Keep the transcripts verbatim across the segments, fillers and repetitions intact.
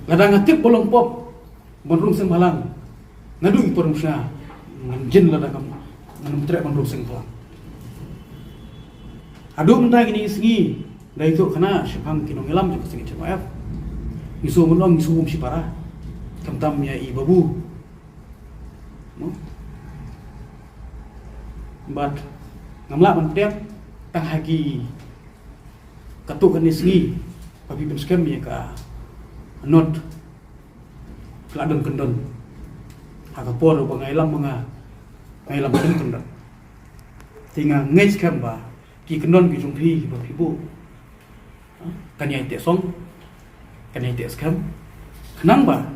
Lada nga tip ba long pop ban rung seng bhalang, nga duh i por ngan sngewthuh, ngan jin lada ngam, ngan ym treh ban rung seng bhalang. Haduh mynta kine ki sngi, da ïathuh khana shaphang ki nongïalam jong ka seng H N Y F, ngi shu ban ong ngi shu um shipara, khamtam ïa i Babu. No? But ngam lah ban pdiang tang ha ki, katto katne sngi ba phi pynskhem ïa ka not, phi la don kyndon ha ka por ba nga ïalam, ba nga, nga ïalam kyndon. Te nga ngeit skhem ba ki kyndon ki jong phi ba phi buh kan ïai teh song, kan ïai teh skhem. Khnang ba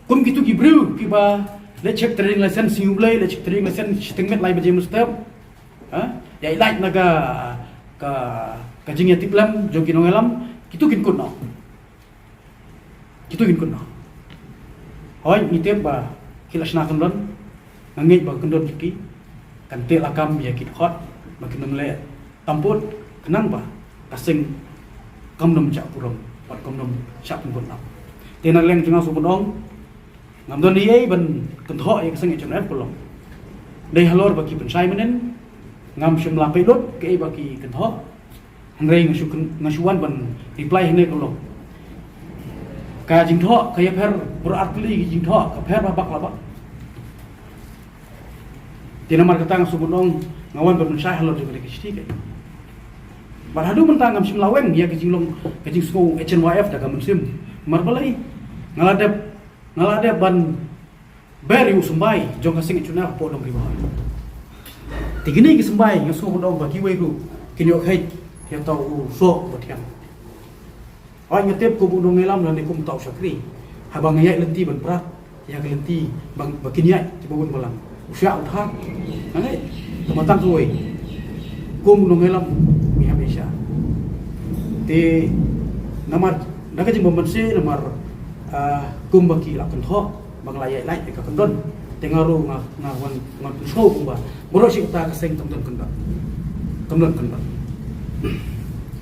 kum kito ki briew kiba leh check trading license, sngew Blei, leh check trading license shiteng miet lai baje mynstep, ha, ïai lait na ka, ka, ka jingïatiplem jong ki nongïalam, kito kin kut noh. Kito kin kut noh. Hooid, ngi tip ba ki la shna kyndon, nga ngeit ba kyndon jong ki kan teh lakam ïa ki dkhot ba kin ym leh tam pud, khnang ba ka seng kam nym shah burom bad kam nym shah pynbun noh. Te na liang jong nga shu ban ong, ngam don ei ei ban kynthoh ïa ka seng H N Y F ka long. Dei halor ba ki pynshai mynnin, ngam shym la peit lut kaei ba ki kynthoh. Hynrei nga shu kyn-, nga shu wan ban reply hangne ka long, ka jingthoh ka ïapher, baroh ar tylli ki jingthoh ka pher bha bak la bak. Te namar kata nga shu ban ong, nga wan ban pynshai halor jong kane ka shithi ka. Bad haduh mynta ngam shym la weng ïa ka jinglong, ka jingsngew H N Y F da ka mynsiem. Namar balei? Nga la dep, nga la dep ban ber ïa u symbai jong ka seng H N Y F hapoh Dong Ri Bhoi. Te kine ki symbai nga shu ban ong ba kiwei ruh kin ïoh kheit ïa uta u soh uba thiang. Hooid, nga tip kum u nongïalam lane kum uta u shakri, haba nga ïaid lynti ban prat ïa ka lynti ba, ba kin ïaid kiba bun balang, u shah u thang. Nga ngeit, tang ba tang kawei, kum u nongïalam ngi hap ïa sha. Te namar da ka jingbym banse, namar, ah, kum ba ki la kynthoh ba nga la ïaid lait ïa ka kyndon. Te nga ruh nga, nga wan, nga wan pynsngew kumba baroh shi katta ka seng kam don kyndon. Kam don kyndon.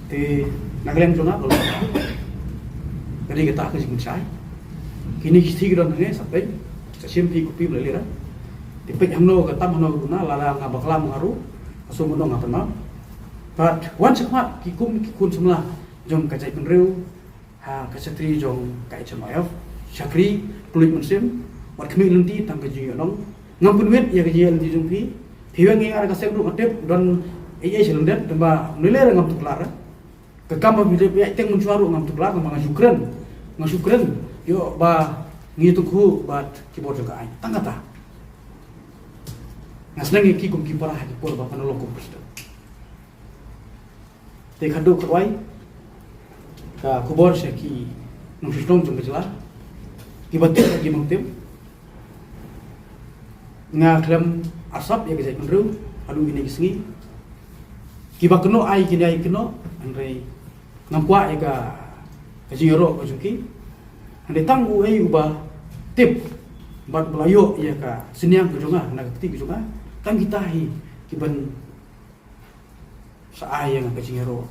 Te na ka liang jong nga, ka dei kata ka jingpynshai. Kine ki shithi ki don hangne, sa peit, sa shim phi copy ba la leh. Te peit hangno ka tam, hangno ka duna, lada nga bakla ma nga ruh, nga shu ban ong nga pynmap. Bad wan shakhmat ki kum ki khun samla jong ka jaitbynriew ha ka shatri jong ka H N Y F, shakri, kylluid mynsiem, wat khmih lynti tang ka jingïohnong. Ngam pynwit ïa ka jingïaid lynti jong phi. Phi weng ïa nga da ka seng ruh nga tip don ei ei sha lyndet, tangba ym lei lei ruh ngam tuklar. Ka kam ba phi dep ïaid teng mynshuwa ruh ngam tuklar, namar nga shu kren, nga shu kren ïoh ba ngi ïatyngkhuh bad ki bor jong ka aiñ. Tang kata. Nga sneng ïa ki kum ki para ha ki por ba pynlong kum president. Te khadduh kawei ka khubor sha ki nongshong shnong jong ka jylla, kiba tip bad ki bym tip. Nga khlem arsap ïa ka jaitbynriew haduh kine ki sngi. Kiba kynnoh ai kin ïai kynnoh, hynrei ngam kwah ïa ka, ka jingïaroh ka jong ki. Hynrei tang uei uba tip bad ba la ïoh ïa ka synñiang ka jong nga na ka kti ka jong nga, tang kita hi kiban sa ai ïa nga ka jingïaroh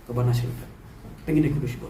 kaba na shisha. Tang kine, khublei shibun.